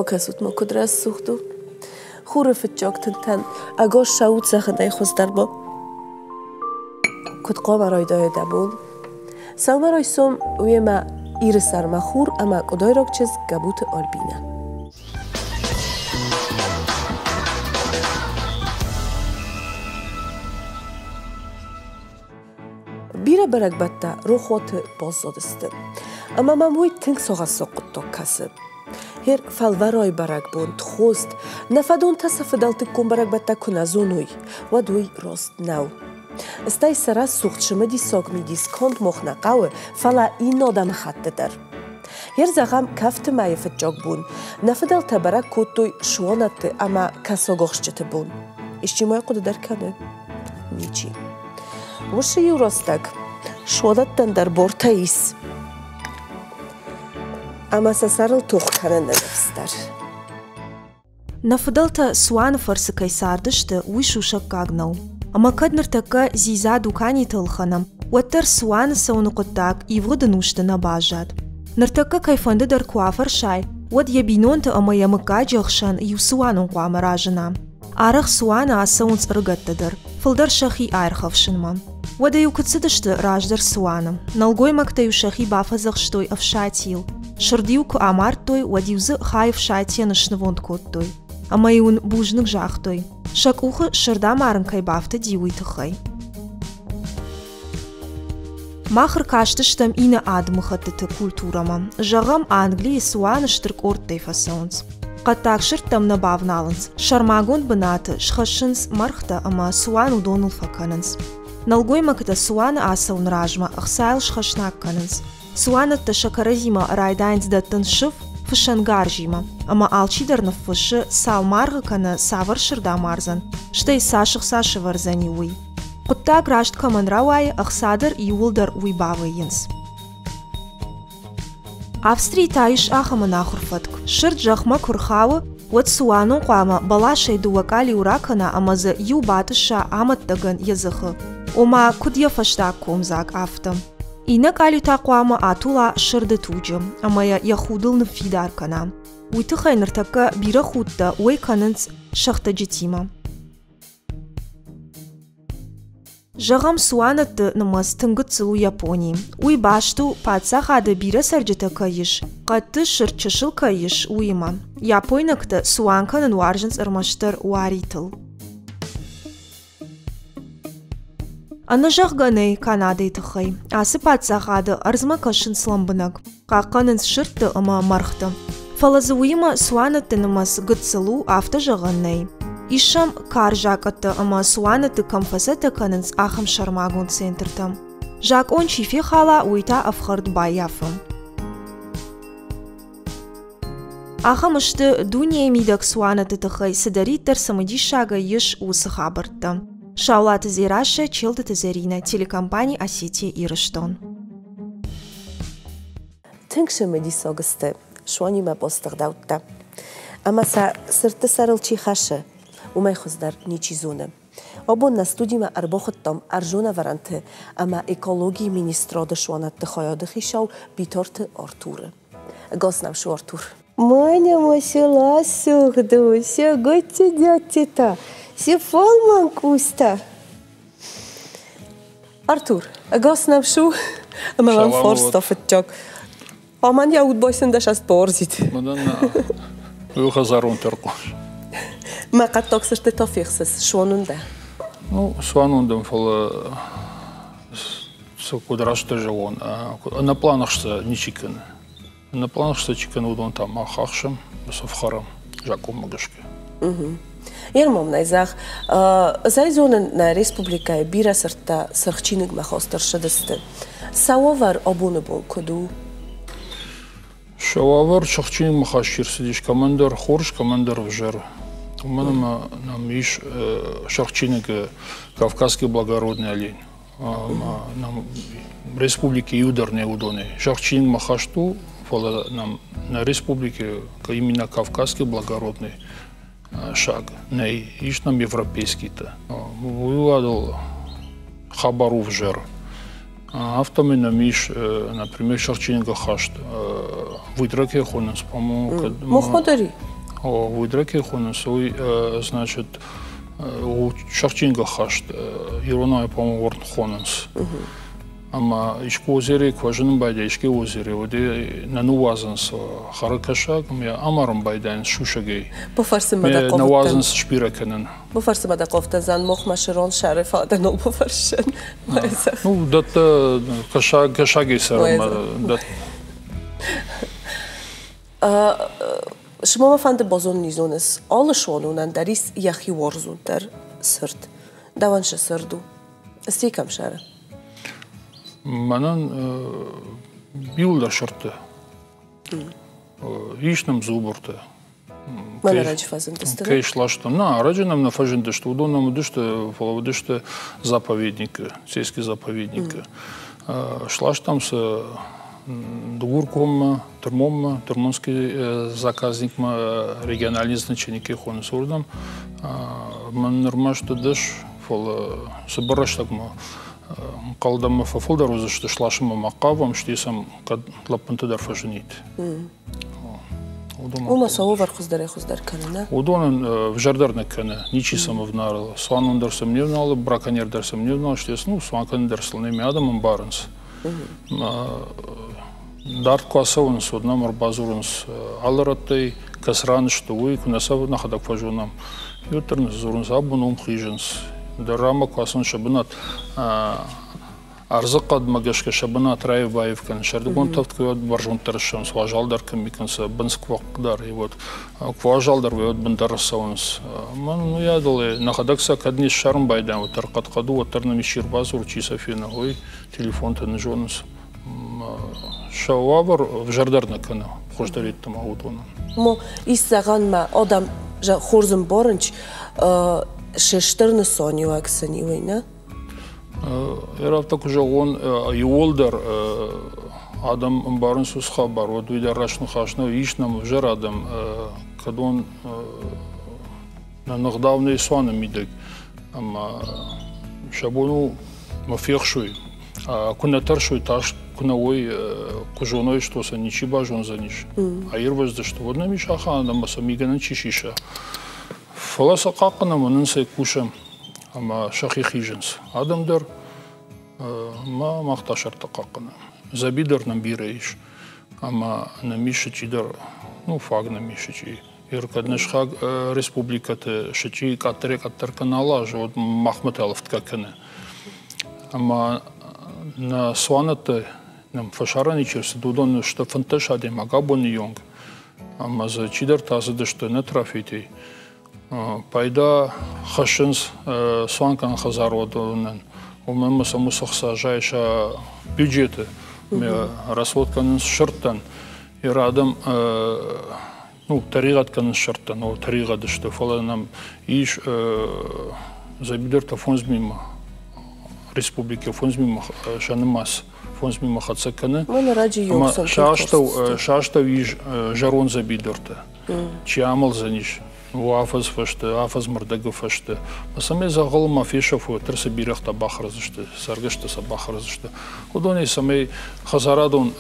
Акӕсут-ма, куыд рӕсугъд у. Хуры фыццаг тынтӕн ӕгас саудзӕхынӕй хуыздӕр ма куыд хъуамӕ райдайа дӕ бон? Сӕумӕрайсом уемӕ Иры сӕрмӕ хур ӕмӕ къуыдайраг чызг Гӕбуты Альбинӕ. Бирӕ бӕрӕгбӕттӕ рохуаты баззадысты. Ӕмӕ мӕм уый тынг сагъӕссаг хъуыддаг кӕсы. Гьер фӕлвӕрай бӕрӕгбон, тхост, нӕ фӕдонтӕ сӕ фыдӕлтыккон бӕрӕгбӕттӕ куы нӕ зоной, уӕд уый раст нӕу. Стӕй сӕ рӕсугъд цымыдисаг мидис конд мох нӕ хъӕуы, фӕлӕ иннӕ адӕмыхатты дӕр. Гьер зӕгъӕм, кӕфты мӕйы фыццаг бон нӕ фыдӕлтӕ бӕрӕг кодтой суанӕтты ӕмӕ кӕсагахсджыты бон. Исчи ма хъуыды дӕр кӕны? Ничи. Уыцы иу рӕстӕг суадӕттӕн дӕр бортӕ ис ӕмӕ сӕ сӕрыл тох кӕныны ныфс дӕр. Нӕ фыдӕлтӕ цуаны фӕрцы кӕй цардысты, уый сусӕггаг нӕу. Ӕмӕ кӕд ныртӕккӕ дзидза дуканиты ӕлхӕнӕм, уӕддӕр цуаны цӕуыны хъуыддаг ивгъуыд ӕнусты нӕ баззад. Ныртӕккӕ кӕйфӕнды дӕр куы афӕрсай, уӕд йӕ бинонты ӕмӕ йӕ мыггаджы ӕхсӕн иу цуанон хъуамӕ разына. Арӕх цуаны ацӕуынц ӕрыгӕттӕ дӕр, фылдӕр сӕхи аирхӕфсынмӕ. Уӕдӕ-иу куыд цыдысты раздӕр цуаны? Нӕлгоймӕгтӕ-иу сӕхи бафӕдзӕхстой Ӕфсатийыл. Сырд-иу куы амардтой, уӕд-иу дзы хай Ӕфсатийӕн снывонд кодтой. Ӕмӕ-иу ын бузныг загътой, сӕ къухы сырд амарын кӕй бафтыди, уый тыххӕй. Мах ӕркастыстӕм иннӕ адӕмыхӕттыты культурӕмӕ. Зӕгъӕм, Английы цуаны стыр къордтӕй фӕцӕуынц. Хъӕддаг сырдтӕм нӕ бавналынц, сӕрмагонд бынаты схӕссынц мӕргътӕ ӕмӕ цуан уыдоныл фӕкӕнынц. Нӕлгоймӕгтӕ цуаны ацӕуыны размӕ ӕхцайыл схӕснаг кӕнынц. Цуанӕттӕ сӕ кӕрӕдзимӕ райдайынц дӕттын сыф, фыссӕнгарзимӕ, ӕмӕ алчидӕр ныффыссы, цал маргъы кӕнӕ цавӕр сырд амардзӕн, стӕй цас ӕхца сӕвӕрдзӕни, уый. Хъуыддаг раст кӕмӕн рауайы, ӕхца дӕр иууылдӕр уый бавӕййынц. Австрийы та ис ахӕм ӕнахуыр фӕтк: сырд зӕхмӕ куы рхауы, уӕд цуанон хъуамӕ бӕласӕй дыууӕ къалиуы ракӕна ӕмӕ дзы иу батъысса амӕттагӕн йӕ дзыхы, ома куыд йӕ фӕстаг комдзаг, афтӕ. Иннӕ къалиу та хъуамӕ атула сырды туджы ӕмӕ йӕ йӕ худыл ныффидар кӕна. Уый тыххӕй ныртӕккӕ бирӕ худтӕ уӕй кӕнынц сӕхтӕджытимӕ. Зӕгъӕм, цуанӕтты нымӕц тынг гыццыл у Японийы. Уый баст у, паддзахады бирӕ цӕрджытӕ кӕй ис, хъӕдты сырд чысыл кӕй ис, уыимӕ. Япойнӕгтӕ цуан кӕнын уарзынц ӕрмӕстдӕр уаритыл. Ӕнӕзӕгъгӕ нӕй Канадӕйы тыххӕй. Ацы паддзахады ӕрдзмӕ кӕсынц лӕмбынӕг, хъахъхъӕнынц сырдты ӕмӕ мӕргъты. Фӕлӕ дзы уыимӕ цуанӕтты нымӕц гыццыл у, афтӕ зӕгъӕн нӕй. Ис сӕм карз закъӕттӕ ӕмӕ цуанӕтты кӕм фӕцӕттӕ кӕнынц, ахӕм сӕрмагонд центртӕ. Закъон чи фехала, уый та ӕфхӕрд баййафы. Ахӕм сты, дунейы мидӕг цуанӕтты тыххӕй цыдӕриддӕр цымыдисагӕй ис, уыцы хабӕрттӕ. Саулаты Дзерассӕ, Челдыты Зӕринӕ, телекомпани Осетия-Ирыстон. Тынг цымыдисаг сты Сонимӕ постыгъдӕуттӕ. Ӕмӕ сӕ сырдты сӕрыл чи хӕссы, уымӕй хуыздӕр ничи зоны. Абон нӕ студимӕ ӕрбахуыдтам ӕрзонӕвӕрӕнты ӕмӕ экологийы министрады суанӕтты хайады хицау Битарты Артуры. Гас нӕм шу, Артур. Маня масела сыгъду, се готти-дяттита, се фӕлмӕн къустӕ. Артур, ӕгас нӕм шу, ӕмӕ мӕм фарста фыццаг. Аман йӕ уд байсындӕс аз борзит. Мӕнӕн нӕ хӕдзарон тӕрхъус. Мӕ хъӕддаг цӕстытӕ фехсыс, суанун дӕ. Ну, суанун дӕн, фӕлӕ цы куыд растдӕр зӕгъон, ӕнӕпълан ӕхста ничи кӕны. Ӕнӕпълан ӕхста чи кӕны, уыдон та мах ахсӕм, ӕфхӕрӕм закъонмӕ гӕсгӕ. Ермомнӕй зӕгъ, ӕз зонын, нӕ республикӕйы бирӕ сырдтӕ Сырх чиныгмӕ хаст ӕрцыдысты. Сӕ уавӕр абоны бон куыд у? Сӕ уавӕр Сырх чиныгмӕ хаст чи рцыдис, кӕмӕндӕр хорз, кӕмӕндӕр ӕвзӕр. Уымӕн ӕмӕ нӕм ис Сырх чиныгы Кавказский благородный олень. Нӕм республикӕйы иу дӕр нӕ уыдонӕй. Сырх чиныгмӕ хаст у, фӕлӕ нӕм нӕ республикӕйы именно Кавказский благородный саг нӕй, ис нӕм европейскийтӕ. Уый уадыл хабар у взӕр. Афтӕмӕй нӕм ис, например, Сырх хаст выдра кӕй хонынц, по-моему. Мохмодари? О, выдра кӕй хонынц, уый, значит, у Сырх хаст, иронау, по-моему, уорн хонынц. Ӕмӕ искуы озерӕй куы фӕзынын байдайы, искӕй озерӕй, уӕд нӕ ныууадзынц хӕры кӕсаг ӕмӕ амарын байдайынц сусӕгӕй. Бафӕрсын ма дӕ Нӕ уадзынц сбирӕ кӕнын. Бафӕрсын ма дӕ хъовтӕ зан мохмӕ сырон сӕры фадӕныл бафӕрсын. Ну, дӕттӕ кӕсаг кӕсагӕй цӕрынмӕ. Сымамӕ фӕнды базонын изоныс, алы суанонӕн дӕр ис йӕхи уарзонддӕр сырд. Дӕуӕн цы сырд у? Стей кӕм сӕры? Мӕнӕн иууылдӕр сырдтӕ. Ис нӕм зубртӕ. Мӕн ӕрӕджы фӕзындысты? Кӕй сластам. На, ӕрӕджы нӕм нӕ фӕзындысты. Уыдон нӕм уыдысты, фӕлӕ уыдысты заповедникы, сельский заповедникы. Сластам сӕ Дыгуркоммӕ, Тырмонмӕ, Тырмонский заказникмӕ региональный значение кӕй хонынц, уырдӕм. Мӕн нырма сты дӕс, фӕлӕ цыбыр рӕстӕгмӕ ӕнхъӕлдӕнмӕ фӕфылдӕр уыдзысты, сласынмӕ ма хъавӕм, стӕй сӕм кӕд лӕппынты дӕр фӕзынид. Уымӕ сӕ уавӕр хуыздӕрӕй-хуыздӕр кӕны, нӕ? Уыдонӕн ӕвзӕрдӕр нӕ кӕны, ничи сӕм ӕвналы. Цуанон дӕр сӕм не вналы, браконьер дӕр сӕм не вналы, стӕй ну, цуан кӕнын дӕр сыл нӕ адӕм ӕмбарынц. Дард куы ацӕуынц, уӕд нӕм ӕрбадзурынц алы рӕттӕй, кӕцы ран сты, уый, куы нӕ сӕ нӕхӕдӕг фӕзонӕм. Иуӕддӕр нын дзурынц, абон уым хизынц. Дӕр рамӕ куы ацӕуынц сӕ бынат, ӕрдзы хъӕдмӕ гӕсгӕ сӕ бынат раив-баив кӕнын. Сӕрдыгон тӕвд куы уӕд бӕрзонддӕр ссӕуынц, уазалдӕр кӕм кӕнынц, бындз куы дӕр, уӕд куы уазалдӕр уӕд бындӕр ссӕуынц. Мӕн уыйадыл нӕхӕдӕг сӕ кӕд не ссарын байдайӕм, уӕддӕр хъӕд-хъӕд у, уӕддӕр нӕм исчи ӕрбадзуры, чи сӕ фена, уый телефонтӕ нӕ зонынц. Сӕ уавӕр ӕвзӕрдӕр нӕ кӕны, хуыздӕр йеддӕмӕ уыдонӕн. Мо ис зӕгъӕн ма адӕм хорз ӕмбарынц, се стыр нысаниуӕг сын и уый, нӕ? Афтӕ куы зӕгъон, иууылдӕр адӕм ӕмбарынц уыцы хабар, уӕд уый дӕр раст ныхас нӕу. Ис нӕм ӕвзӕр адӕм, кӕдон нӕ ныгъдау нӕ цуаны мидӕг ӕмӕ сӕ бон у ма фехсой. Куы нӕ тӕрсой, тас куы нӕ уой, куы зоной, что сӕ ничи базондзӕнис, аирвӕздзысты, уӕд нӕм ис ахӕм адӕм, ӕмӕ сӕ мигӕнӕн чи сиса. Фӕлӕ сӕ хъахъхъӕнӕм, уынын сӕ кусӕм ӕмӕ сӕхи хизынц. Адӕм дӕр ма мах та сӕртӕ хъахъхъӕнӕм. Дзӕбидыр нӕм бирӕ ис ӕмӕ нӕм ис сычъи дӕр, ну, фаг нӕм ис сычъи. Ир кӕд нӕ сыхаг республикӕты сычъи къаддӕрӕй-къаддӕр кӕны алы аз, уӕд махмӕ та ӕлфтгӕ кӕны. Ӕмӕ нӕ цуанӕттӕ нӕм фӕсарӕны чи рцыд, уыдон сты 15 адӕймаг абоны онг. Ӕмӕ дзы чидӕртӕ ацыдысты нӕ трофейтӕй. Пайда хӕссынц цуанкӕн хӕдзаруатонӕн, уымӕн ӕмӕ сӕм уыцы ӕхца зайы сӕ бюджеты, расход кӕнынц сырдтӕн. Ир адӕм ну, тӕригъӕд кӕнынц сырдтӕн, о, тӕригъӕд сты, фӕлӕ нӕм ис дзӕбидыртӕ 5000-мӕ, республикӕ 5000-мӕ сӕ нымӕц 5000-мӕ хӕццӕ кӕны. Ӕмӕ сӕ астӕу ис зӕронд дзӕбидыртӕ. Чи амӕлдзӕнис, афӕдз фӕстӕ, афӕдз мӕрдӕгы фӕстӕ. Цӕмӕй дзӕгъӕлы ма фесӕфой, уӕддӕр цы бирӕгътӕ бахӕрдзысты, цӕргӕстӕ сӕ бахӕрдзысты. Уыдонӕй цӕмӕй хӕдзарадон,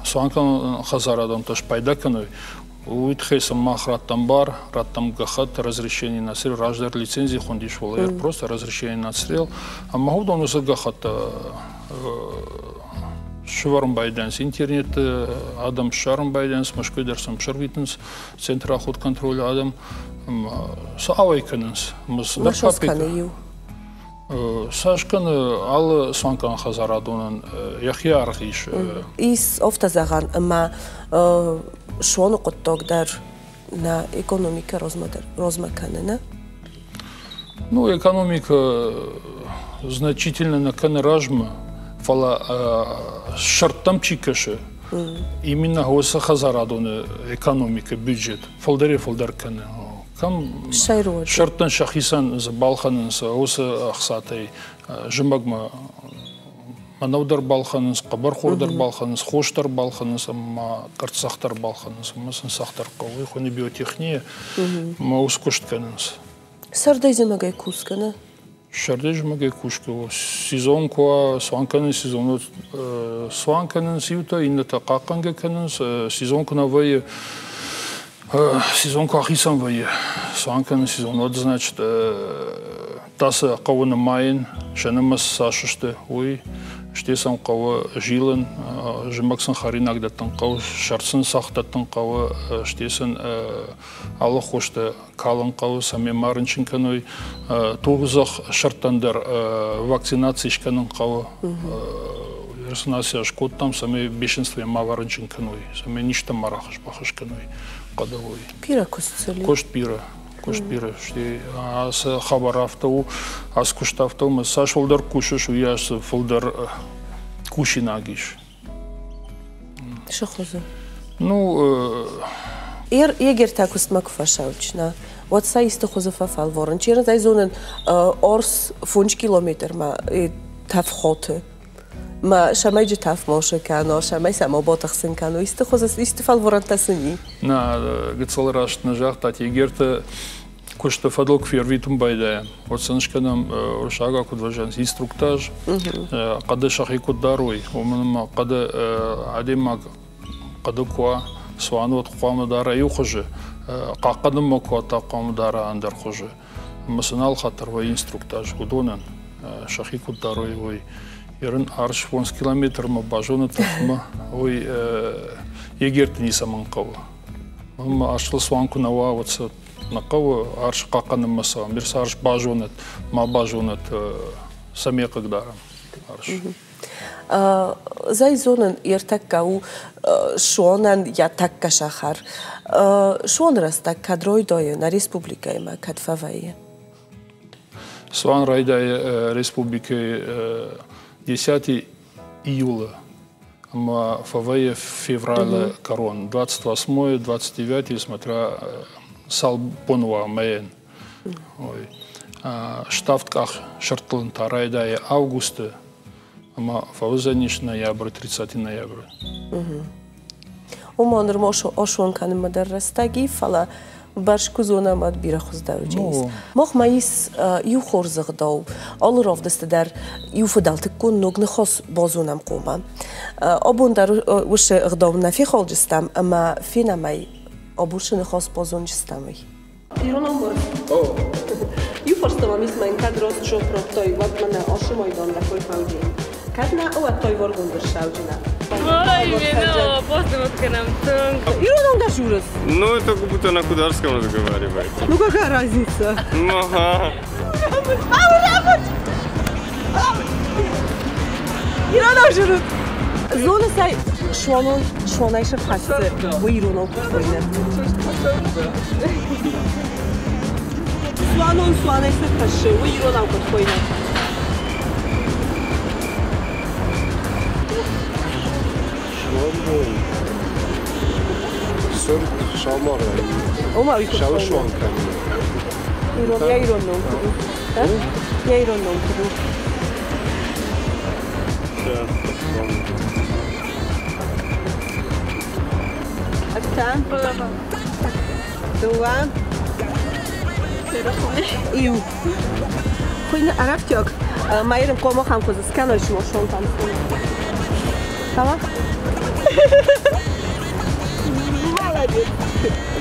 цуанкӕнон хӕдзарадонтӕ спайда кӕной, уый тыххӕй сын мах радтам бар, радтам гӕххӕтт, разрешение на отстрел, раздӕр лицензи хуындис, фӕлӕ просто разрешение на отстрел. Ӕмӕ уыдон уыцы гӕххӕттӕ сывӕрын байдайынц интернеты, адӕм ссарын байдайынц, Мӕскуыйы дӕр сӕм сӕрвитынц центр охотконтроля адӕм, цы ауӕй кӕнынц. Цас кӕны иу? Цас кӕны алы цуанкӕнӕн хӕдзарадонӕн йӕхи аргъ ис. Ис афтӕ зӕгъӕн, ӕмӕ соны хъуыддаг дӕр нӕ экономикӕ размӕ кӕны, нӕ? Ну, экономика значительно нӕ кӕны размӕ, фӕлӕ сӕрдтӕм чи кӕсы, именно уыцы хӕдзарадоны экономикӕ, бюджет фылдӕрӕй-фылдӕр кӕны. Кӕм сӕрдтӕн сӕхицӕн дзы балхӕнынц уыцы ӕхцатӕй зымӕгмӕ мӕнӕу дӕр балхӕнынц, хъӕбӕрхор дӕр балхӕнынц, хос дӕр балхӕнынц ӕмӕ къӕрццӕх дӕр балхӕнынц. Ӕмӕ сын цӕх дӕр хъӕуы, уый хуыны биотехния, ӕмӕ уыцы куыст кӕнынц. Сӕрдӕй-зымӕгӕй кусгӕ нӕ? Сӕрдӕй зымӕгӕй кусгӕ у. Сезон куы уа, цуан кӕнын сезон, цуан кӕнынц иутӕ, иннӕтӕ хъахъхъӕнгӕ кӕнынц. Сезон куы нӕ вӕййы, сезон куы ахицӕн вӕййы, цуан кӕнын сезон, уӕд, значит, та сӕ хъӕуы нымайын, сӕ нымӕц цас сты, уый. Стӕй сӕм хъӕуы зилын, зымӕг сын хӕринаг дӕттын хъӕуы, сӕрд сын цӕхх дӕттын хъӕуы, стӕй сын алы хостӕ калын хъӕуы, цӕмӕй ма рынчын кӕной. Тугдзых сырдтӕн дӕр вакцинаци скӕнын хъӕуы. Вакцинаци скодтам, цӕмӕй бешенствойӕ ма рынчын кӕной, цӕмӕй низтӕ ма рахыз-бахыз кӕной хъӕдыл. Бирӕ куыст цӕуы. Куыст бирӕ. Куыст бирӕ. Стӕй ацы хабар афтӕ у, ацы куыст афтӕ у, цас фылдӕр кусыс, уыйас фылдӕр кусинаг ис. Цы хуызы? Ну, Егертӕ куыстмӕ куы фӕсӕуч, уӕд сӕ исты хуызы фӕфӕлварын. Чи ӕй зонын, орс 5 километрмӕ тӕфхоты. Ма сӕмӕйджы тӕф мосы кӕно, сӕмӕй сӕ мо ботыхсын кӕно, исты хуызы, исты фӕлварӕнтӕ сын и. Нӕ, гыццыл раст нӕ загътат, егерты куысты фӕдыл куы фервитын байдайӕм, уӕд сын скӕнӕм уырыссагау куыд вӕзӕнц инструктаж, хъӕды сӕхи куыд дарой, уымӕн ӕмӕ хъӕды адӕймаг хъӕды куы уа, цуаны уӕд хъуамӕ дара иу хуызы, хъахъхъӕнынмӕ куы уа, та хъуамӕ дара ӕндӕр хуызы. Ӕмӕ сын алхатт дӕр вӕййы инструктаж уыдонӕн, сӕхи куыд дарой, уый. Ерын арс 5 километрмӕ базоны тӕфмӕ, уый егерты ницӕмӕн хъӕуы. Ӕмӕ арсыл цуан куы нӕ уа, уӕд сӕ нӕ хъӕуы арс хъахъхъӕнынмӕ цӕуӕм. Бирӕ арс базонӕд, ма базонӕд, цӕмӕй хъыгдарӕм арс. Зӕй зонын, ӕртӕккӕ у Шонӕн йӕ тӕккӕ сахар. Шон рӕстӕг кӕд райдайы нӕ республикӕимӕ, кӕд фӕвӕййы? Цуан райдайы республикӕйы 10 июля ӕмӕ фӕвӕййы февралы кӕрон, 28-29, смотря цал бон уа мӕйӕн. Ой. Ставд къах сырдтыл та райдайы августы ӕмӕ фӕуыдзӕнис ноябры, 30 ноябры. Ома нырма ошон кӕнынмӕ дӕр рӕстӕг и, фӕлӕ бӕрз куы зонӕм, уӕд бирӕ хуыздӕр уыдзӕнис. Махмӕ ис иу хорз ӕгъдау, алы равдысты дӕр иу фыдӕлтыккон ног ныхас базонӕм хъуамӕ. Абон дӕр уыцы ӕгъдау нӕ фехалджыстӕм ӕмӕ фенӕм ӕй, абон цы ныхас базонджыстӕм, уый. Ирон омбор. Иу фарста мӕм ис, мӕн кӕд рост сопроттой, уӕд мӕнӕ ашы майдан дӕ кой фӕуджин. Кӕд нӕ, уӕд тойваргонд ссауджынӕ. Ой, вино, поздно кӕнӕм тынг. Иронау дӕр журыс? Ну, это как будто на кударском разговаривает. Ну, какая разница? Ну, ага. Иронау журут. Зоны сӕй шуанон шуанай сырхӕссы, уый иронау куыд хуыйны? Цуанон цуанӕй цы хӕссы, уый иронау куыд хуыйны? Шуанон сырд саумарӕй. Ома уый куыд Сау хуыйны? шуан кӕны. Ирон, йӕ ирон ном куыд у? Йӕ ирон ном куыд у? Сейчас посмотрим. Ӕртӕ, дыууӕ, иу. Хуыйны ӕрӕфтиаг. Ма ирын хъомахам куыдз скӕной шмошон там. Сама? Молодец.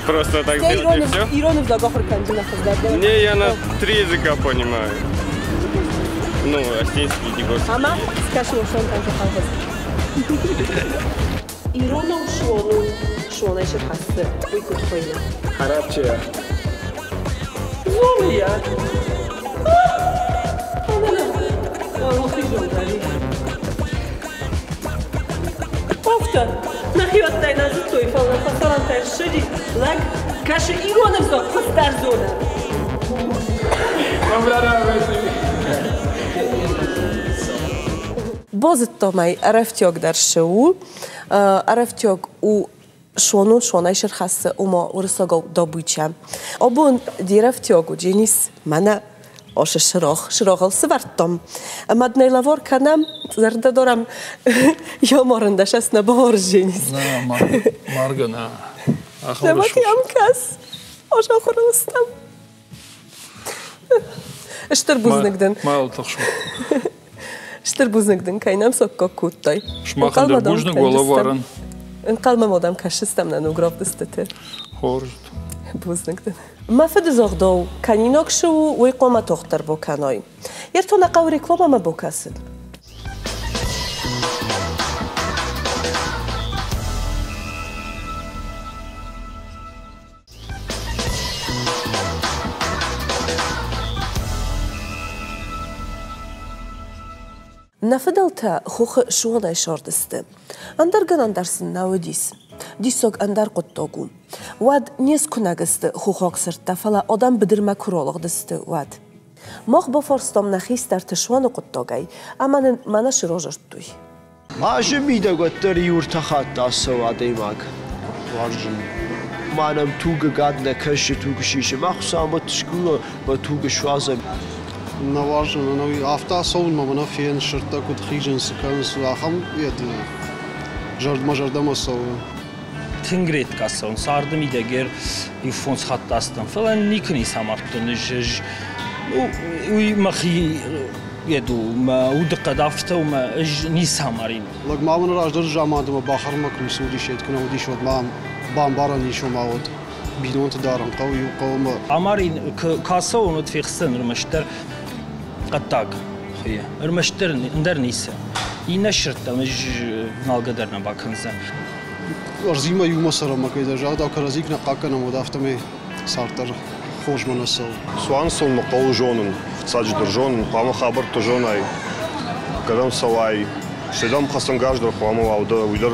Просто так Стӕй сделать и все? ироны взаг ахуыр кӕнджын хуыздӕр. Не, я на три языка понимаю. Ну, осетинский, дигорский. Ӕмӕ скӕсы ошон там жохалгъыз. Иронау шуонон шуонӕй сырхӕссы, уый куыд хуыйны? Харапчия. Зоны йӕ. Афтӕ, нӕхиуӕттӕй нӕ зыдтой, фӕлӕ фӕсарӕнтӕй ссыди лӕг, кӕсы ирон ӕвзаг хуыздӕр зоны. Базыдтам ӕй, ӕрӕфтиаг дӕр цы у. Ӕрӕфтиаг у шонон шонӕй сырхӕссы, ома уырыссагау добыча. Абон де рӕфтиаг у, Денис, мӕнӕ ашы сырах, сырагъыл сывӕрдтам. Ӕмӕ дын ӕй лӕвар кӕнӕм, зӕрдӕ дарӕм, йӕ марын дӕ сӕс нӕ бауарз, Денис. Нӕ, маргӕ нӕ. Нӕ ма кӕм кӕс, ас ахуырыл стӕм. Стыр бузныг дын. Ма йыл тыхсут. Стыр бузныг дын, кӕй нӕм саккаг кодтай. Сымахӕн дӕр бузныг уӕ лӕварӕн. Ӕнхъӕлмӕ ма дӕм кӕсдзыстӕм нӕ ног равдыстыты. Хорз. Бузныг дын. Мӕ фыды загъдау, кӕнинаг цы у, уый хъуамӕ тагъддӕр бакӕнай. Ертон нӕ хъӕуы рекламӕмӕ бакӕсын. Нӕ фыдӕлтӕ хохы суанӕй сардысты. Ӕндӕр гӕнӕн дӕр сын нӕ уыдис. Диссаг ӕндӕр хъуыддаг у. Уӕд не скуынӕг сты хохаг сырдтӕ, фӕлӕ адӕм быдырмӕ куы ралыгъдысты, уӕд. Мах бафарстам нӕ хистӕрты суаны хъуыддагӕй, ӕмӕ нын мӕнӕ цы разырдтой. Азы мидӕг уӕддӕр иу ӕртӕ хатты ацӕуы адӕймаг. Уарзын. Ма нӕм туг ӕгад нӕ кӕсы, туг сисы. Мах Хуыцаумӕ скувӕм, мӕ туг суадзӕм. Нӕ уарзын, ӕнӕуи афтӕ ацӕуынмӕ мӕнӕ фен, сырдтӕ куыд хизынц, цы кӕнынц, ахӕм мӕ зӕрдӕмӕ цӕуы. Тынг редко цӕуын. Царды мидӕг иу фондз хатты ацыдтӕн, фӕлӕ никуы ницы амардтон. Ӕз уый мӕхи йед у, мӕ удыхъӕд афтӕ у, мӕ ӕз ницы амарин. Лӕг ма мын раздӕр заманты мӕ бахӕрынмӕ куы ницы уыдис, йед куы нӕ уыдис, уӕд ма бамбарӕн ис, ома уӕд бинонты дарын хъӕуы, иу хъӕуы мӕ. Амарин, куы ацӕуон, уӕд фехсдзӕн ӕрмӕстдӕр хъӕддаг хуыйы. Ӕрмӕстдӕр ӕндӕр ницы. Иннӕ сырдтӕм ӕз налгӕ дӕр нӕ бакӕндзӕн. Ӕрдзимӕ иумӕ цӕрӕм, кӕйдӕр загъдау кӕрӕдзи куы нӕ хъахъхъӕнӕм, уӕд афтӕмӕй цард дӕр хорзмӕ нӕ цӕуы. Цуан цӕуын хъӕуы зонын, фыццаджыдӕр зонын, хъуамӕ хабӕрттӕ зонай, кӕдӕм цӕуай, стӕй дӕм хӕцӕнгарз дӕр хъуамӕ уа, уый дӕр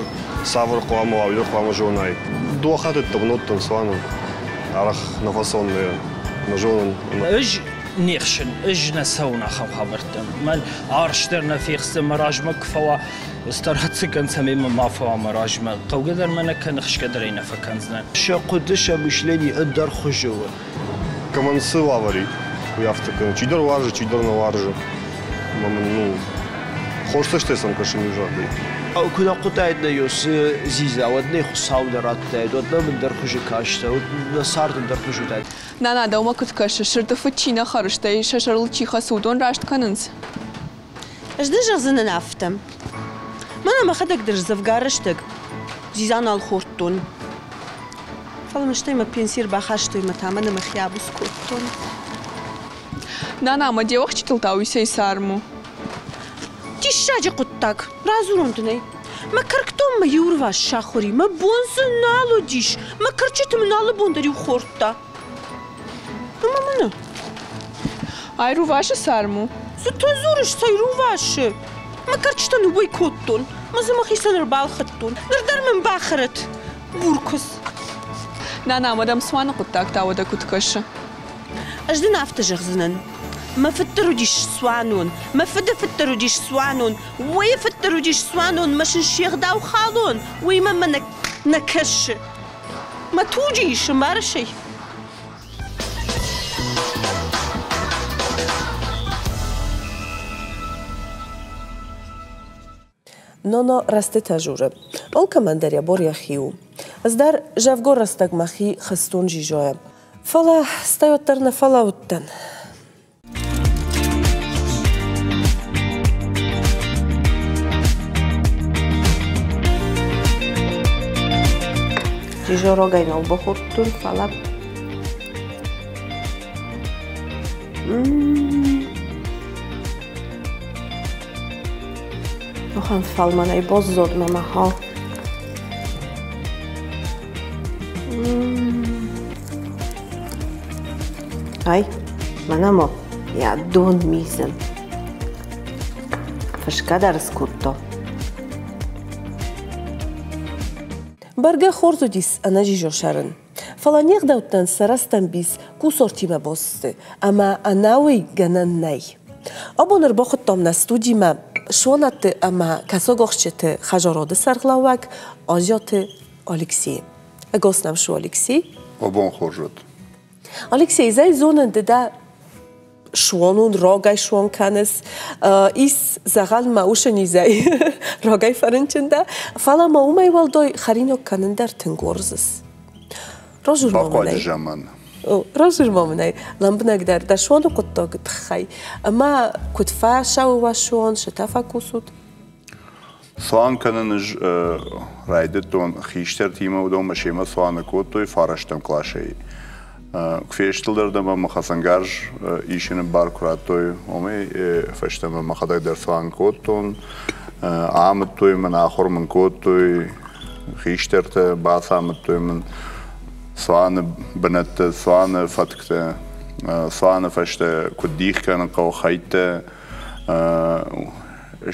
цавӕр хъуамӕ уа, уый дӕр хъуамӕ зонай. Дыууӕ хатты бынӕттон цуаны арӕх нӕ фӕцӕуын нӕ зонын. Ӕз не хсын, ӕз нӕ цӕуын ахӕм хабӕрттӕм. Мӕн арс дӕр нӕ фехсы, мӕ размӕ куы фӕуа, стараться кӕн, цӕмӕй мӕ ма фӕуа мӕ размӕ. Хъӕугӕ дӕр мӕ нӕ кӕны, хсгӕ дӕр ӕй нӕ фӕкӕндзынӕн. Сӕ хъуыды, сӕ мышление ӕндӕр хуызы у. Кӕмӕн цы уавӕр и, уый афтӕ кӕны. Чидӕр уарзы, чидӕр нӕ уарзы. Ӕмӕ мын, ну, хорз цӕстӕй сӕм кӕсын иу загъдӕй. Куы нӕ хъуыдаид нӕ цы дзидза, уӕд нӕ Хуыцау нӕ радтаид, уӕд нӕм ӕндӕр хуызы кастӕ, уӕд нӕ цард ӕндӕр хуызы уыдаид. Нана, дӕумӕ куыд кӕсы, сырды фыд чи нӕ хӕры, стӕй сӕ сӕрыл чи хӕцы, уыдон раст кӕнынц? Ӕз дын зӕгъдзынӕн афтӕ. Мӕнӕ мӕхӕдӕг дӕр дзӕвгар рӕстӕг дзидза нал хордтон. Фӕлӕ мын стӕй мӕ пенси ӕрбахастой мӕ та мӕнӕ мӕхи абуц кодтон. Нана, мӕ де уӕхсчытыл та уисӕй царм у. Диссаджы хъуыддаг, радзурон дын ӕй. Мӕ кӕркдонмӕ иу рвас сахуыр и, мӕ бон дзы нал уыдис, мӕ кӕрчыты мын алы бон дӕр иу хордта. Ӕмӕ мӕнӕ. Ай рувасы царм у. Цытӕ дзурыс, цӕй рувасы? Мӕ кӕрчытӕ ныууӕй кодтон, мӕ дзы мӕхицӕн ӕрбалхӕдтон. Ныр дӕр мын бахӕрӕд, буркуыдз. Нана, ӕмӕ дӕм цуаны хъуыддаг та уӕдӕ куыд кӕсы? Ӕз дын афтӕ зӕгъдзынӕн. Мӕ фыд дӕр уыдис цуанон, мӕ фыды фыд дӕр уыдис цуанон, уый фыд дӕр уыдис цуанон, мӕ сын се гъдау халон, уый мӕ мӕнӕ нӕ кӕсы. Мӕ туджы ис, ӕмбарыс ӕй? Ноно рӕстытӕ журы. Алкӕмӕн дӕр йӕ бор йӕхи у. Ӕз дӕр зӕвгор рӕстӕг мӕхи хызтон Жижойӕ. Фӕлӕ стӕй уӕддӕр нӕ фӕлӕууыдтӕн. Жижо рогӕй нал бахордтон, фӕлӕ Ахӕм фӕлмӕнӕй баззад мӕ мӕхъӕл. Ай, мӕнӕ ма йӕ дон мизын. Фысгӕ дӕр скодта. Бӕргӕ хорз уыдис ӕнӕзизо сӕрын. Фӕлӕ не гъдӕуттӕн сӕ рӕстӕмбис кусортимӕ босты, ӕмӕ ӕнӕуый гӕнӕн нӕй. Абон ӕрбахуыдтам нӕ студимӕ Сонаты ӕмӕ Кӕсӕгахсджыты хӕдзарады сӕргълӕууӕг Азиаты Алексей. Ӕгас нӕм шу, Алексей. Абон хорз уӕд. Алексей, зӕй зонын ды дӕ суанон рагӕй суан кӕныс, ис зӕгъӕн мӕ усы низӕй рагӕй фӕрынчын дӕ, фӕлӕ ма уымӕй уӕлдай хӕринаг кӕнын дӕр тынг уарзыс. Разур ма Бахъуаджы заман. Радзур ма мын ӕй лӕмбынӕгдӕр дӕ суаны хъуыддагы тыххӕй ӕмӕ куыд фӕцӕуы уӕ суан, цы та фӕкусут? Цуан кӕнын ӕз райдыдтон хистӕртимӕ, уыдонмӕ семӕ цуаны кодтой фарӕстӕм къласӕй. Куы фестылдӕр дӕн ӕмӕ хӕцӕнгарз исыны бар куы радтой, уымӕй фӕстӕмӕ мӕхӕдӕг дӕр цуан кодтон. Амыдтой мын, ахуыр мын кодтой хистӕртӕ, бацамыдтой мын цуаны бынӕттӕ, цуаны фӕтктӕ, цуаны фӕстӕ куыд дих кӕнын хъӕуы хӕйттӕ,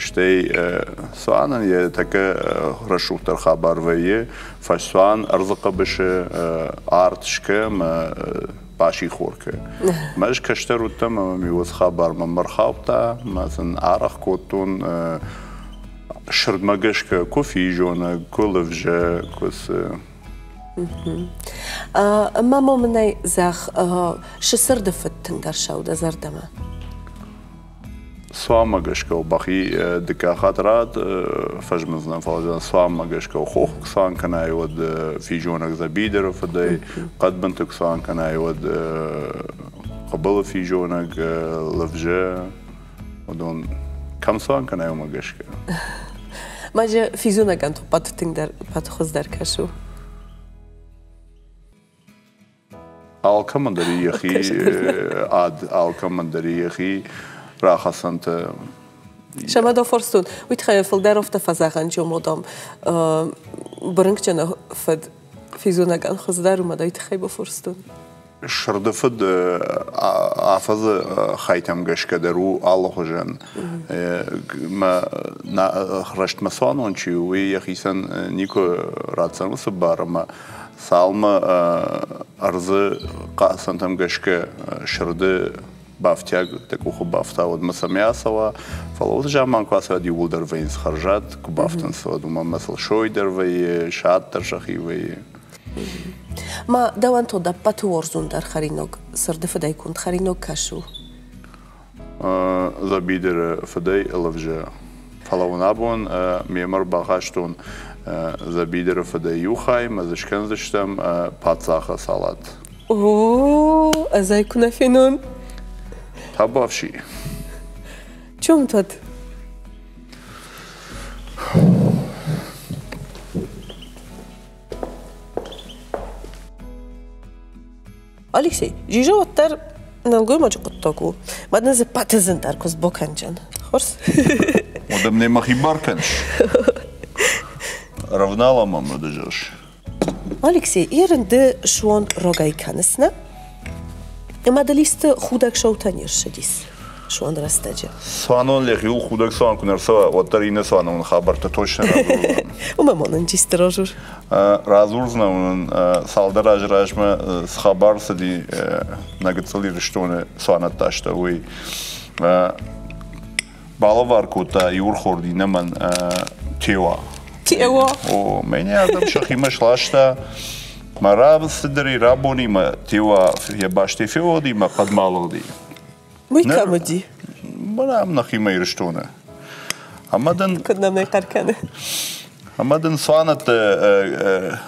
стӕй цуанӕн йӕ тӕккӕ рӕсугъддӕр хабар вӕййы фӕсцуан ӕрдзы хъӕбысы арт скӕ ӕмӕ басихор кӕ. Мӕ ӕз кӕстӕр уыдтӕн ӕмӕ ме уыцы хабар мӕм ӕрхаудта, мӕ сын арӕх кодтон сырдмӕ гӕсгӕ куы физонӕг, куы лывзӕ, куы цы. Ӕмӕ ма мын ӕй зӕгъ, цы сырды фыд тынгдӕр сау дӕ зӕрдӕмӕ? Цуанмӕ гӕсгӕ бӕхи дыккаг хатт рад фӕзмындзынӕн, фӕлӕ цуанмӕ гӕсгӕ хох куы цуан кӕнай, уӕд физонӕг дзӕбидыры фыдӕй, хъӕдбынты куы цуан кӕнай, уӕд хъыбылы физонӕг, лывзӕ, уыдон кӕм цуан кӕнай, уымӕ гӕсгӕ. Маджы физонӕгӕн топпаты тынгдӕр, хуыздӕр кӕс у. Алкӕмӕн дӕр йӕхи ад, алкӕмӕн дӕр йӕхи рахӕцӕнтӕ. Сӕмӕ форстун, уый тыххӕй фылдӕр офтӕ фӕзӕгъӕн чомодом бырынкъджыны фыд физонӕгӕн хуыздӕр у, мӕ уый тыххӕй бафорстун. Сырды фыд афӕдзы хайтӕм гӕсгӕ дӕр у алыхуызӕн. Мӕ рӕстмӕ цуанон чи у, уый йӕхицӕн никуы ратдзӕн уыцы бар ӕмӕ цалынмӕ ӕрдзы хъацӕнтӕм гӕсгӕ сырды бафтиаг дӕ къухы бафта, уӕдмӕ цӕмӕй ацӕуа, фӕлӕ уыцы заман куы ацӕуа, иууылдӕр вӕййынц хӕрзад, куы бафтынц, уӕд уымӕн ӕмӕ сыл сой дӕр вӕййы, сад дӕр сӕхи вӕййы. Ма дӕуӕн то ӕппӕты уарзондӕр хӕринаг, сырды фыдӕй конд хӕринаг кӕс у? Дзӕбидыры фыдӕй лывзӕ. Фӕлӕ уын абон мемӕ рбахастон дзӕбидыры фыдӕй иу хай мӕ дзы скӕндзыстӕм паддзахы салат. О, ӕз ӕй куы нӕ фенон. Табуафси. Чем тут? Алексей, жижа уӕддӕр нӕлгоймаджы хъуыддаг у. Мӕ дын дзы пӕты зындӕр куыдз бакӕнджын. Хорз? Уӕдӕ мне мӕхи бар кӕныс? Равнала мӕм уӕдӕ зӕгъыс. Алексей, ерын ды суон рогӕй кӕныс, нӕ? Ӕмӕ дыл исты худӕг шоутӕ не ссыдис суан рӕстӕджы? Цуанон лӕг иу худӕг цуан куы нӕ рцӕуа, уӕддӕр иннӕ цуанон хабӕрттӕ точно радзурдзӕн. Уымӕ ма нын исты разур. Радзурдзынӕн уын цалдӕр азы размӕ цы хабар цыди нӕ гыццыл Ирыстоны цуанӕтты астӕу, уый. Балӕвар кодта иурхорд иннӕмӕн теуа. Теуа? О, мӕнӕ адӕм сӕхимӕ сласта. Мӕ рабыцыдӕр рабонимӕ теуа йӕ бӕстӕ феуӕгъди мӕ хъӕдмӕ алыгъди. Уый кӕм уыди? Мӕнӕ ам нӕхимӕ Ирыстоны. Ӕмӕ дын... Куыд нӕм нӕ хъӕр кӕны? Ӕмӕ дын цуанӕтты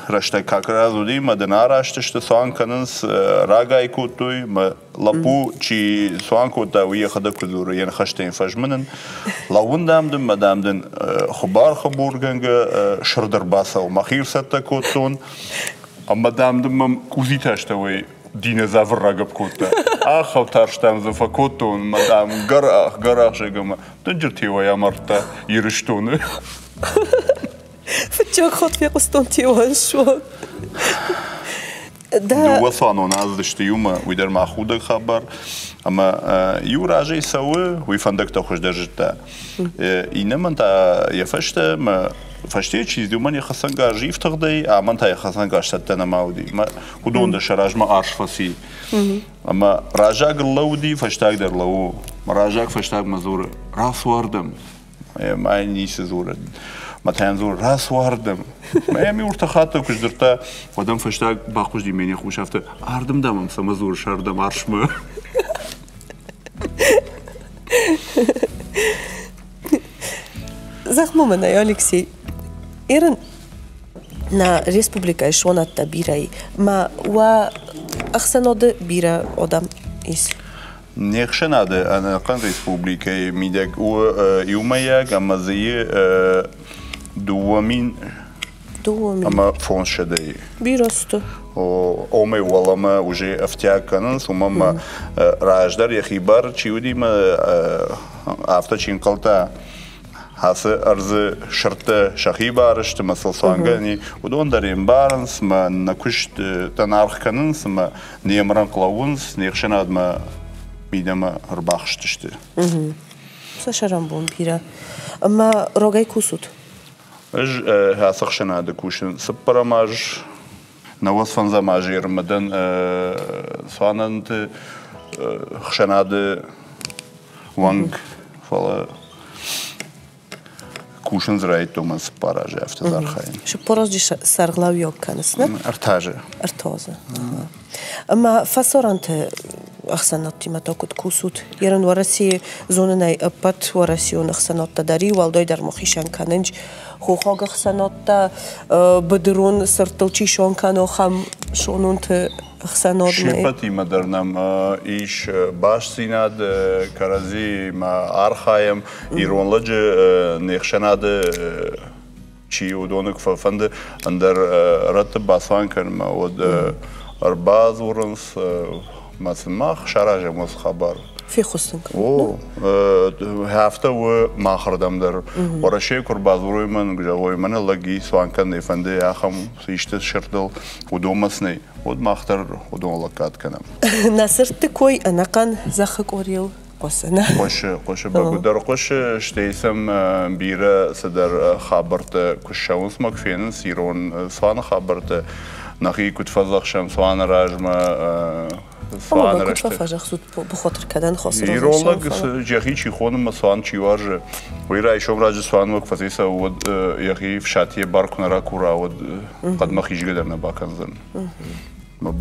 рӕстӕг как раз уыди, мӕ дын араст сты, цуан кӕнынц, рагӕй кодтой, мӕ лӕппу чи цуан кодта, уый йӕхӕдӕг куы дзуры, йӕ ныхӕстӕ йын фӕзмынын. Лӕууын, дам дын, мӕ дам дын хуыбар-хыбургӕнгӕ сырд ӕрбацӕуы. Мӕхи ӕрцӕттӕ кодтон, ӕмӕ дам дын мӕм къудзитӕ астӕуӕй динозавр рагӕпп кодта. Ахӕм тарстӕм дзы фӕкодтон, мӕ дам гӕрах, гӕрах зӕгъ ӕмӕ дынджыр теуайӕ амардта Ирыстоны. Фыццаг хатт фехъуыстон теуайы суан. Дыууӕ цуанон ацыдысты иумӕ, уый дӕр ма худӕг хабар. Ӕмӕ иу разӕй цӕуы, уый фӕндӕгтӕ хуыздӕр зыдта. Иннӕмӕн та йӕ фӕстӕ мӕ фӕстейы чи уымӕн йӕ хӕцӕнгарз ифтыгъдӕй, амӕн та йӕ хӕцӕнгарз цӕттӕ нӕма уыди. Уыдон дӕр сӕ размӕ арс фӕци. Ӕмӕ раззаг лӕууыди, фӕстаг дӕр лӕууы. Раззаг фӕстагмӕ дзуры, рацу ардӕм. Ӕмӕ ницы дзуры. Мӕ та йӕм дзуры, рацу ардӕм. Мӕ йӕм иу ӕртӕ хатты куы сдзырдта, уӕд ӕм фӕстаг бахъуызди ме не хъус афтӕ, ардӕм дам ӕм цӕмӕ дзурыс, ардӕм арсмӕ. Зӕгъ-ма мын ӕй, Алексей, Ирын нӕ республикӕйы сонӕттӕ бирӕ и, мӕ уӕ ӕхсӕнады бирӕ адӕм ис? Не хсӕнады ӕнӕхъӕн республикӕйы мидӕг у иумӕйаг ӕмӕ дзы 2000 ӕмӕ 500-ӕй. Бирӕ сты. Омӕ уӕлӕмӕ уже ӕфтиаг кӕнынц, уымӕн ӕмӕ раздӕр йӕхи бар чи уыди мӕ афтӕ чи нхъӕлдта, ацы ӕрдзы сырдтӕ сӕхи бар сты мӕ сыл цуангӕни, уыдон дӕр ӕмбарынц мӕ нӕ куыстӕн аргъ кӕнынц ӕмӕ не мрӕнхъ лӕууынц, не хсӕнадмӕ мидӕмӕ ӕрбахызтысты. Сӕ сӕрӕнбон бирӕ. Ӕмӕ рогӕй кусут? Ӕз ацы ӕхсӕнады кусын цыппӕрӕм аз, 95 азы ӕрмӕдӕн цуанонты хсӕнады уӕнг, фӕлӕ кусын дзы райдыдтон мӕ 4 азы афтӕ дзы архайын. 4 азы сӕргълӕууӕг кӕныс, нӕ? 3 азы. 3 азы. Ӕмӕ фӕсарӕнты ӕхсӕнадтимӕ та куыд кусут? Ерын Уӕрӕсейы зонынӕй ӕппӕт уӕрӕсеон ӕхсӕнадтӕ дӕр и, уӕлдайдӕр ма хицӕн кӕнынц хохаг ӕхсӕнадтӕ, быдырон сырдтыл чи сон кӕны, ахӕм сононты ӕхсӕнадмӕ. Се ппӕтимӕ дӕр нӕм ис бастдзинад, кӕрӕдзиимӕ архайӕм. Ирон лӕджы не хсӕнады чи уыдоны куы фӕфӕнды ӕндӕр рӕтты бацуан кӕнынмӕ, уӕд ӕрбадзурынц, мӕ сын мах саразӕм уыцы хабар. Фехъусын кӕнут. О, афтӕ у махырдӕм дӕр. Уӕрӕсейы куы ӕрбадзурой мӕн, зӕгъой, мӕнӕ лӕг и, цуан кӕнын фӕнды, ахӕм исты сырдыл, уыдонмӕ цы нӕй, уӕд мах дӕр уыдон лӕггад кӕнӕм. Нӕ сырдты кой ӕнӕхъӕн зӕххы къорийыл хъуысы, нӕ? Хъуысы, хъуысы, бӕгуыдӕр хъуысы, стӕй сӕм бирӕ цыдӕр хабӕрттӕ куы ссӕуынц мӕ куы фенынц ирон цуаны хабӕрттӕ, нӕхи куыд фӕдзӕхсӕм цуаны размӕ, цуаны рӕзты. Куыд фӕфӕдзӕхсут бухотыр кӕнӕн хосы Ирон лӕг йӕхи чи хоны мӕ цуан чи уарзы, уый райсом раджы цуанмӕ куы фӕцӕйцӕуы, уӕд йӕхи фсатийӕ бар куы нӕ ракура, уӕд хъӕдмӕ хизгӕ дӕр нӕ бакӕндзӕн. Нӕ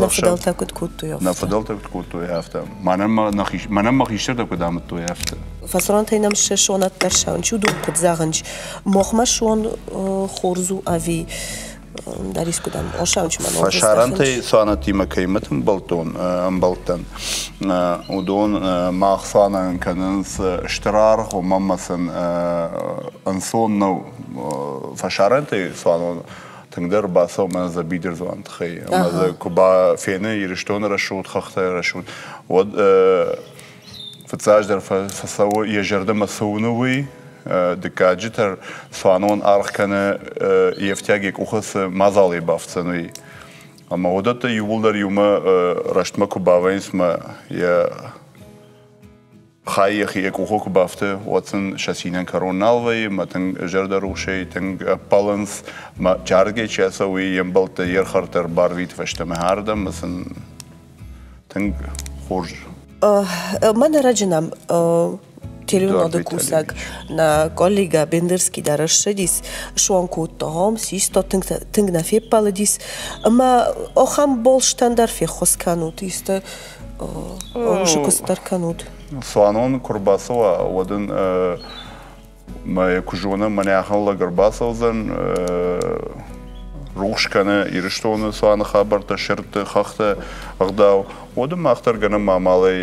фыдӕлтӕ куыд кодтой, афтӕ. Нӕ фыдӕлтӕ куыд кодтой, афтӕ. Мӕнӕн мӕ хистӕртӕ куыд амыдтой, афтӕ. Фӕсронтӕй нӕм сӕ сонат дӕр сӕуынч, уыдон куыд зӕгъынч, мохмӕ сон хорз у ӕви дӕр искуыдӕм осӕуынч мӕ Фӕсарӕнтӕй цуанӕттимӕ кӕимӕ ӕмбӕлдтон, ӕмбӕлдтӕн, уыдон мах цуанӕн кӕнынц стыр аргъ, уымӕн ӕмӕ сын ӕнцон нӕу фӕсарӕнтӕй цуанон тынгдӕр бацӕуы мӕнӕ дзӕбидырдзуан тыххӕй. Ӕмӕ дзы куы фены Ирыстоны рӕсугъд хӕхтӕ рӕсугъд, уӕд фыццаджыдӕр фӕцӕуы йӕ зӕрдӕмӕ цы уыны, уый. Дыккаджы дӕр цуанон аргъ кӕны йе фтиаг йӕ къухы цы мадзалӕй бафтдзӕн, уый. Ӕмӕ уыдӕттӕ иууылдӕр иумӕ рӕстмӕ куы бавӕйынц мӕ йӕ хай йӕхи йӕ къухы куы бафты, уӕд сын сӕ цинӕн кӕрон нал вӕййы, мӕ тынг зӕрдӕрухсӕй тынг ӕппӕлынц, мӕ чардгӕй чи ацӕуы, йе мбӕлттӕ йе рхӕрдтӕ ӕрбарвиты фӕстӕмӕ ардӕм, мӕ сын тынг хорз. Мӕн ӕрӕджы нӕм телеуынады кусӕг нӕ коллегӕ Бендерский дӕр ссыдис, суан кодта, гъом, систа, тынг, тынг нӕ феппӕлыдис. Ӕмӕ ахӕм болстӕн дӕр феххуыс кӕнут, исты усы куыст дӕр кӕнут. Цуанон куы рбацӕуа, уӕд ын мӕ куы зонӕм, мӕнӕ ахӕм лӕг ӕрбацӕудзӕн, рухс кӕны Ирыстоны цуаны хабӕрттӕ, сырдты, хӕхты ӕгъдау, уӕд ын мах дӕр гӕнӕм амалӕй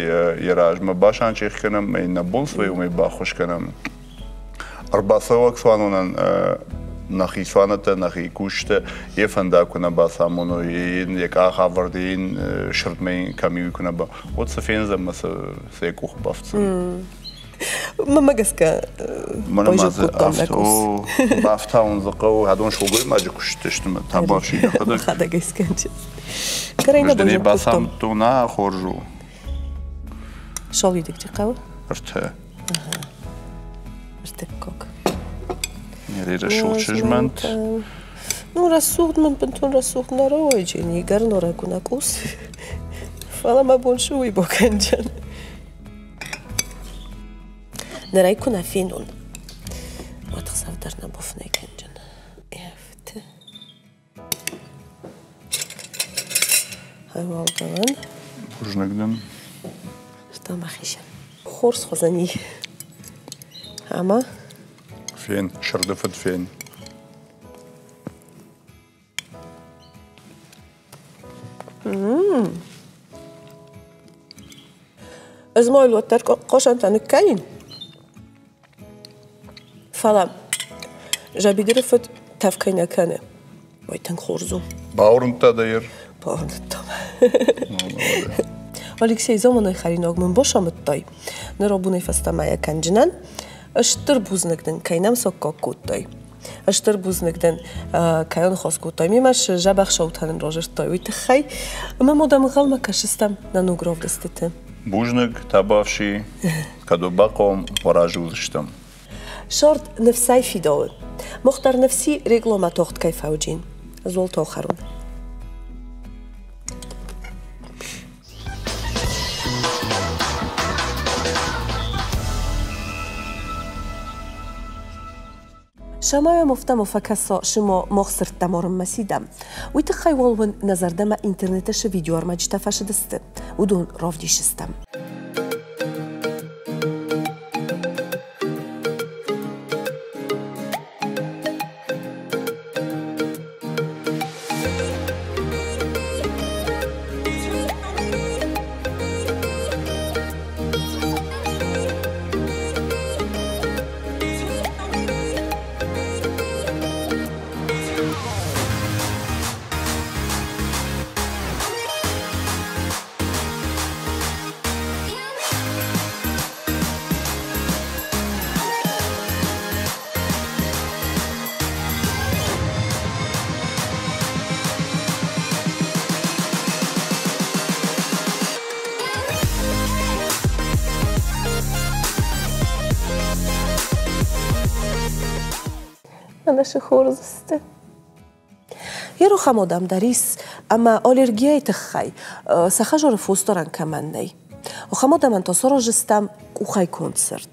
йӕ размӕ басанчъех кӕнӕм, ӕмӕ йын нӕ бон цы уымӕй баххуыс кӕнӕм. Ӕрбацӕуӕг цуанонӕн нӕхи цуанӕттӕ, нӕхи кусджытӕ йӕ фӕндаг куы нӕ бацамоной, йын йӕ къахӕвӕрд, йын сырдмӕ кӕм и, уый куы нӕ ба, уӕд цы фендзӕн мӕ цы йӕ къухы бафтдзӕн. Мӕнмӕ гӕсгӕ байзӕд нӕ къус. Бафтауын дзы хъӕуы, адон сылгоймаджы куыст сты мӕ табуафси йӕхӕдӕг. Хӕдӕг искӕнчы. Кӕрӕй нӕ байзӕд бацамыдтон, а хорз у. Солидыгджы хъӕуы? Ӕртӕ. Ӕртыккаг. Рӕсугъд сызмӕнт. Ну, рӕсугъд мын бынтон рӕсугъд нӕ рауайджын, игӕр норӕгуна къус. Фӕлӕ мӕ бон шы уый бакӕнджын. Нырӕй куы нӕ фенон, уӕд хсӕв дӕр нӕ буфнӕй кӕнджын. Ӕфты. Хайуалдӕн. Бузныг дын. Стӕм ахизӕн. Хорз хуызӕни. Ӕмӕ? Фен, сырды фыд фен. Ӕз ма йыл уӕддӕр хъосӕнтӕ ныккӕнин. Фӕлӕ Жабидыры фыд тӕф кӕй нӕ кӕны, уый тынг хорз у. Бауырныдта дӕ ер? Бауырныдта мӕ. Алексей, заманай хӕринаг мын басамыдтай. Ныр абонӕй фӕстӕмӕ йӕ кӕнджынӕн. Стыр бузныг дын, кӕй нӕм саккаг кодтай. Стыр бузныг дын, кӕй аныхас кодтай мемӕ, дзӕбӕх шоутӕ нын разырдтай, уый тыххӕй. Ӕмӕ ма дӕм ӕнхъӕлмӕ кӕсыстӕм нӕ ног равдыстыты. Бузныг, Табафси, кӕд уӕ бахъом, уӕ разы уыдзыстӕм. Сорт ныфсӕй фидауы. Мухтар ныфси рекламӕ тохт кӕй фӕуджин. Золто хӕрун. Самайӕм афтӕ фӕкӕса, шымо мах сырдтӕ марынмӕ сидӕм. Уый тыххӕй уал уын нӕ зӕрдӕмӕ интернеты цы видеоӕрмӕджытӕ фӕсыдысты, уыдон равдисыстӕм. Мӕнӕ цы хорз сты. Йерухам адӕм дӕр ис, ӕмӕ аллергияйы тыххӕй сӕ хӕдзары фосдарӕн кӕмӕн нӕй, ахӕм адӕмӕн та сараздзыстӕм къухӕй конд сырд.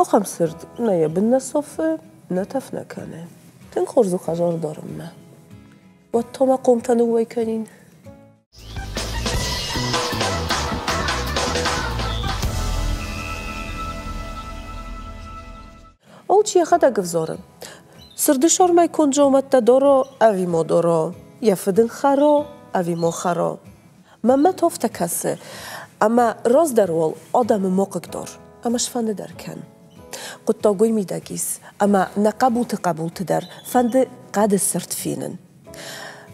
Ахӕм сырд нӕ йӕ бын нӕ сафы, нӕ тӕф нӕ кӕны. Тынг хорз у хӕдзар дарынмӕ. Уӕд та мӕ хъомтӕ ныууӕй кӕнин. Алчи йӕхӕдӕг ӕвзары. Сырды сӕрмӕ конд дзаумӕттӕ даро ӕви ма даро, йӕ фыд ын хӕро ӕви ма хӕро. Мӕнмӕ та афтӕ кӕсы, ӕмӕ раздӕр уал адӕмы ма хъыгдар ӕмӕ сфӕнды дӕр кӕн. Хъуыддаг уый мидӕг ис, ӕмӕ нӕ хъӕбулты хъӕбулты дӕр фӕнды хъӕды сырд фенын.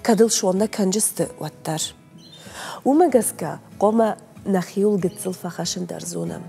Кӕд ыл суан нӕ кӕнджысты, уӕддӕр. Уымӕ гӕсгӕ хъуамӕ нӕхиуыл гыццыл фӕхӕсын дӕр зонӕм.